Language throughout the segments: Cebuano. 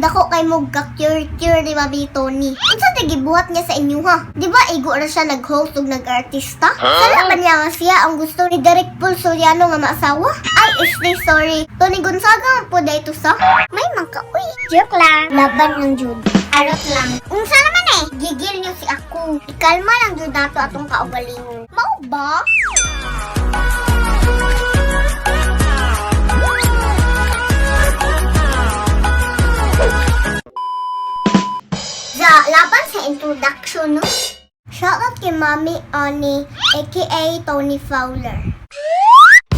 Dako kay mo ka-cure-cure ni Mami Tony. Unsa tay gibuhat niya sa inyo, ha? Di ba igo ra siya nag-host ug nag-artista? Sala ba niya nga siya ang gusto ni Derek Paul Soriano nga maasawa? Ay, is this sorry. Toni Gonzaga man po dito sa. May mangka, uy. Joke lang. Laban lang jud. Arot lang. Unsa naman eh? Gigil niyo si ako. Ikalma lang jud nato atong kaugalingon. Mao ba? Sa laban sa introduction, no? Shoutout kay Mami Oni, aka Tony Fowler.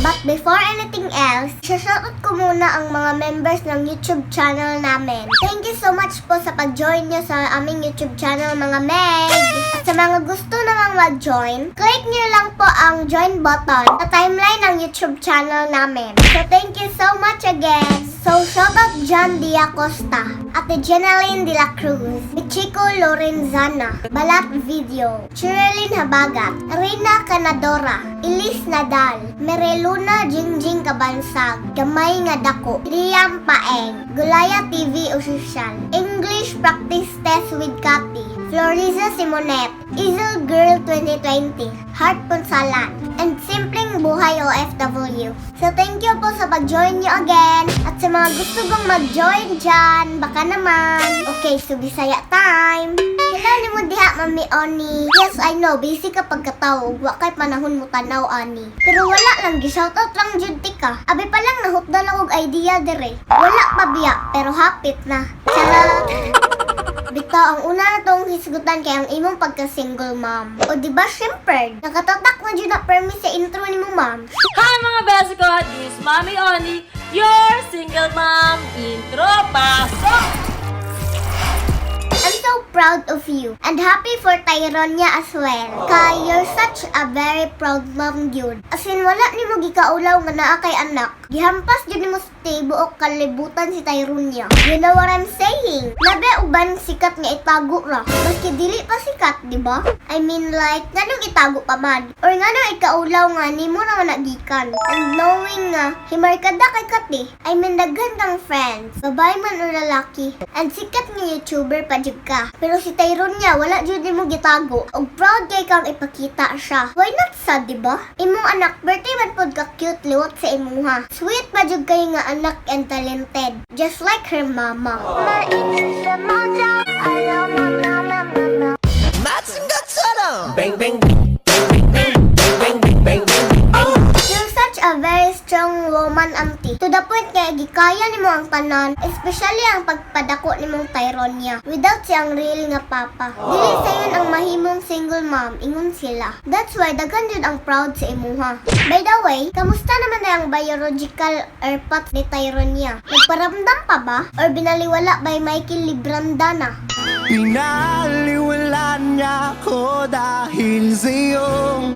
But before anything else, shoutout ko muna ang mga members ng YouTube channel namin. Thank you so much po sa pag-join nyo sa aming YouTube channel, mga Meg! At sa mga gusto namang mag-join, click nyo lang po ang join button sa timeline ng YouTube channel namin. So thank you so much again! So shoutout John Dia Costa, Ate Jenaline De La Cruz, Michiko Lorenzana, Balat Video, Chirilyn Habagat, Rina Canadora, Elise Nadal, Mereluna Jingjing Kabansag, Gamay nga Dako, Liam Paeng, Gulaya TV Official, English Practice Test with Cathy, Floriza Simonet, Izzle Girl 2020, Heart Ponsalan, and Simpleng Buhay OFW. So thank you po sa pag-join nyo again. At sa mga gusto kong mag-join dyan, baka naman. Okay, so Bisaya time. Hello nimo diha, Mami Oni. Yes, I know, busy ka pagkatawag, wa kay panahon mo tanaw ani. Pero wala lang, gi-shoutout lang jud ti ka. Abi pa lang nahutdan ako og idea dire. Wala pa biya, pero hapit na. Charot! Bitaw, ang una na tong hisgutan kay ang imong pagka-single mom. O di ba syempre, nakatatak na jud na permi sa intro nimo, ma'am. Hi, mga besi ko! This is Mami Oni, your single mom. Intro, pasok! I'm so proud of you and happy for Tyronia as well. Kay you're such a very proud mom gyud. As in, wala nimo gikaulaw nga naa kay anak. Gihampas jud nimo sa tibuok kalibutan si Tyronia. You know what I'm saying? Labi uban sikat nga itago ra. Maski dili pa sikat, di ba? I mean, like, nganong itago pa man? Or nganong ikaulaw nga nimo naman nagikan? And knowing nga, himarkada kay kati. I mean, daghan kang friends. Babae man o lalaki. And sikat nga YouTuber pa jud ka. Pero si Tyronia, wala jud nimo gitago. Og proud kay kang ipakita siya. Why not sad, di ba? Imong anak, birthday man pod ka cute liwat sa imuha. Sweet pa jud kay nga anak and talented. Just like her mama. 맞은 것처럼 bang bang bang bang bang bang bang bang. You're such a very strong woman, auntie. To the point nga gikaya nimo ang tanan, especially ang pagpadako nimong Tyronia without siyang real nga papa. Dili sayon ang mahimong single mom, ingon sila. That's why daghan jud ang proud sa imuha. By the way, kamusta naman na ang biological erpat ni Tyronia? Nagparamdam pa ba? Or binaliwala by Michael Libranda na? Pinaliwala niya ako dahil sa'yo.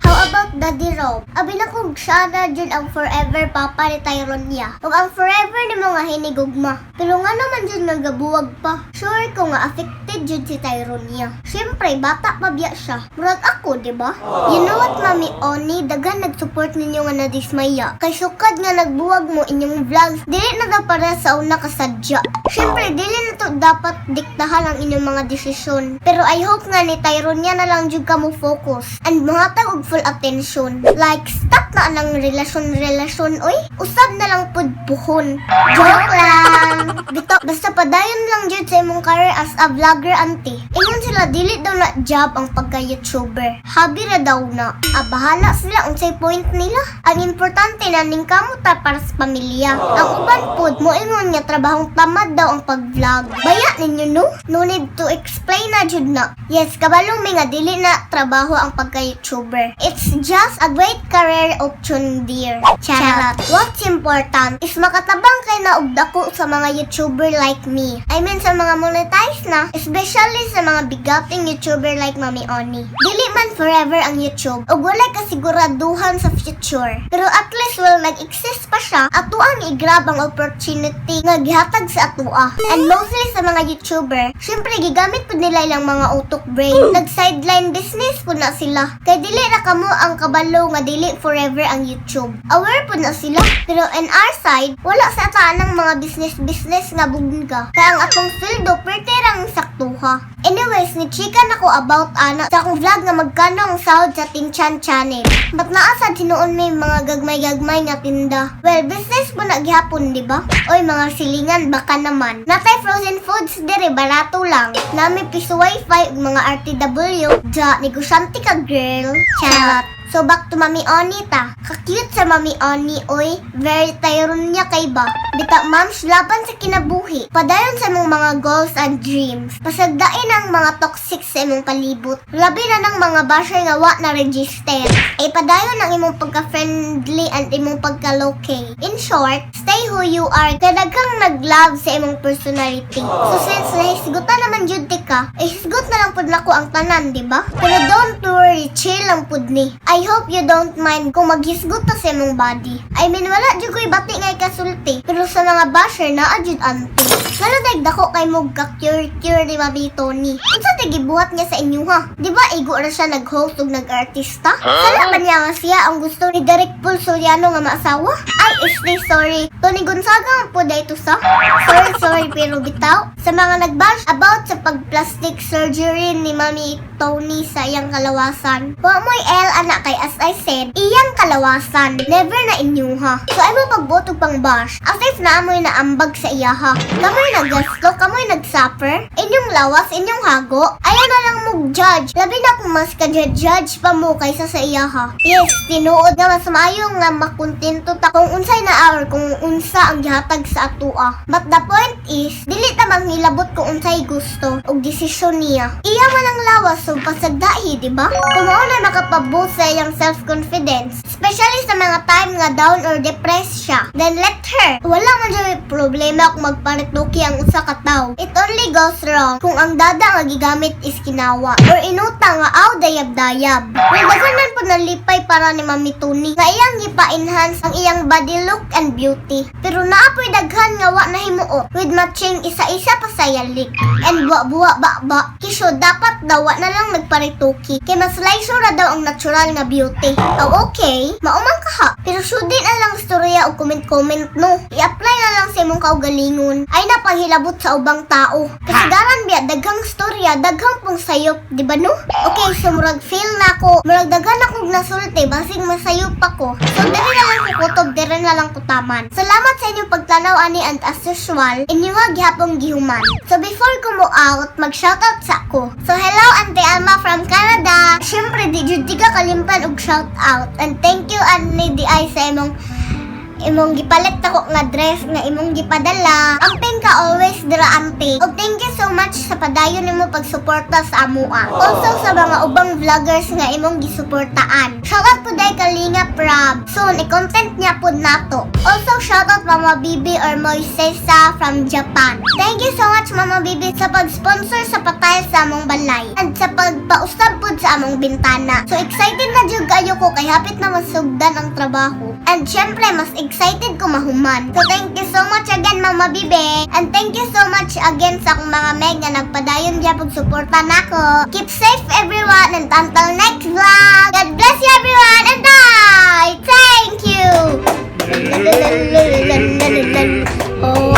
How about Daddy Rob? Abi na kung siya na jud ang forever papa ni Tyronia. Ug ang forever ni mga hinigugma. Pero nga naman jud nga gabuwag pa. Sure ko nga affected jud si Tyronia. Siyempre, bata pa biya siya. Murag ako, di ba? You know what, Mami Oni? Daghan nag-support ninyo nga nadismaya. Kay sukad nga nagbuwag mo inyong vlogs, dili na daw para sa una kasadya. Siyempre, dili na to dapat diktahan ang inyong mga desisyon. Pero I hope nga ni Tyronia na lang jud ka mo focus and mohatag og full attention. Like, stop na ang relasyon-relasyon, oy. Usab na lang pud puhon. Joke lang! Bitaw, basta padayon lang jud sa imong career as a vlogger, auntie. Ingon sila, dili daw na job ang pagka-YouTuber. Hobby ra daw na. Ah, bahala sila unsay point nila. Ang importante na ning ta para sa pamilya. Ang uban pod moingon nga trabahong tamad daw ang pag-vlog. Baya ninyo, no? No need to explain na jud na. Yes, kabalo mi nga dili na trabaho ang pagka-YouTuber. It's just a great career option, dear. Charot. What's important is makatabang kay na og dako sa mga YouTuber like me. I mean, sa mga monetize na, especially sa mga bigating YouTuber like Mami Oni. Dili man forever ang YouTube ug wala kasiguraduhan sa future. Pero at least while nag-exist pa siya, ato ang i-grab ang opportunity nga gihatag sa atoa. And mostly sa mga YouTuber, syempre gigamit pud nila ilang mga utok brain. Nag-sideline business pud na sila. Kay dili ra kamo ang kabalo nga dili forever ang YouTube. Aware pud na sila. Pero in our side, wala sa ta ng mga business-business nga bugga. Kaya ang atong sweldo, pwerte rang saktuha. Anyways, ni chika na ko about ana sa akong vlog nga magkano ang sahod sa Tinchan Channel. But naa sa tinuon may mga gagmay-gagmay nga tinda. Well, business mo na gihapon, di ba? Oy, mga silingan, baka naman. Natay frozen foods dire, barato lang. Nami piso wifi ug mga RTW. Ja, negosyante ka, girl. Charot. So back to Mami Oni ta. Ka-cute sa Mami Oni, oy. Very Tyron niya kay ba. Bita ma'am, laban sa kinabuhi. Padayon sa imong mga goals and dreams. Pasagdain ang mga toxic sa imong palibot. Labi na ng mga basher nga wa na register. Ay padayon ang imong pagka-friendly and imong pagka-low-key. In short, stay who you are kay daghang nag-love sa imong personality. So since nahisgutan naman jud ti ka, eh hisgot na lang pud nako ang tanan, di ba? Pero don't worry, chill lang pud ni. I hope you don't mind kung maghisgot ta sa imong body. I mean, wala jud ko'y bati nga ikasulti. Pero sa mga basher, naa jud anti. Ngano dag dako kay mo ka-cure-cure ni Mami Tony? Unsa tay gibuhat niya sa inyo ha? Di ba igo ra siya nag-host ug nag-artista? Sala ba niya nga siya ang gusto ni Derek Paul Soriano nga maasawa? Ay, is this sorry. Toni Gonzaga ang po ito sa? Sorry, sorry, pero bitaw. Sa mga nag-bash about sa pag-plastic surgery ni Mami Tony sa iyang kalawasan. Wa mo'y L anak kay as I said, iyang kalawasan. Never na inyuha. So ay mo pagboto pang bash. As if na amoy naambag sa iyaha. Kamoy naggasto, kamoy nagsuffer. Inyong lawas, inyong hago. Ayaw na lang mo judge. Labi na kung mas ka-judge pa mo kaysa sa iyaha. Yes, tinuod nga mas maayo nga makontento ta kung unsay na or kung unsa ang gihatag sa atoa. But the point is, dili ta manghilabot kung unsay gusto og desisyon niya. Iya man ang lawas, so pasagdahi, di ba? Kung mao na nakapaboost sa iyang self-confidence, especially sa mga time nga down or depressed siya, then let her. Wala man siya problema kung magparituki ang usa ka tawo. It only goes wrong kung ang dada nga gigamit is kinawa or inutang nga aw dayab-dayab. Well, daghan man po nalipay para ni Mami Tony nga iyang gipa-enhance ang iyang body look and beauty. Pero naa po'y daghan nga wa nahimuot with matching isa-isa pa sa yalik. And buwa-buwa ba-ba. Kisyo dapat daw wa na lang nagparituki. Kay mas laiso ra daw ang natural nga beauty. Oh, okay, mauman ka ha. Pero sudin na lang storya o comment-comment no. I-apply na lang sa imong kaugalingon. Ay na panghilabot sa ubang tao. Kasagaran biya daghang storya, daghang pong sayop, di ba no? Okay, so murag feel na ako. Murag daghan akong nasulti, basig masayop ako. So diri na lang ko kutob, diri na lang ko taman. Salamat sa inyong pagtanaw ani and as usual, inyo nga gihapong gihuman. So before ko mo out, mag-shoutout sa ako. So hello Auntie Alma from Canada. Syempre di jud di ka kalimpan og shoutout. And thank you Annie di ay sa imong gipalit ako nga dress nga imong gipadala. Amping ka always dira, ante. Og thank you so much sa padayon nimo pagsuporta sa amoa. Also sa mga ubang vloggers nga imong gisuportaan. Shoutout po dahil Kalinga Prab. Soon, i-content niya po nato. Also shoutout Mama Bibi or Moisesa from Japan. Thank you so much, Mama Bibi, sa pag-sponsor sa patay sa among balay and sa pagpausab pod sa among bintana. So excited na jud kayo ko kay hapit na masugdan ang trabaho. And syempre, mas excited ko mahuman. So thank you so much again, Mama Bibi. And thank you so much again sa akong mga meg nga nagpadayon diya pagsuporta nako. Keep safe, everyone, and until next vlog. God bless you, everyone, and bye! Thank you! Oh.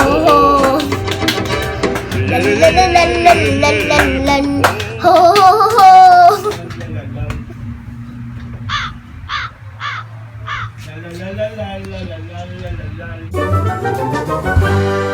Ho ho ho. La la la la la la la la la la.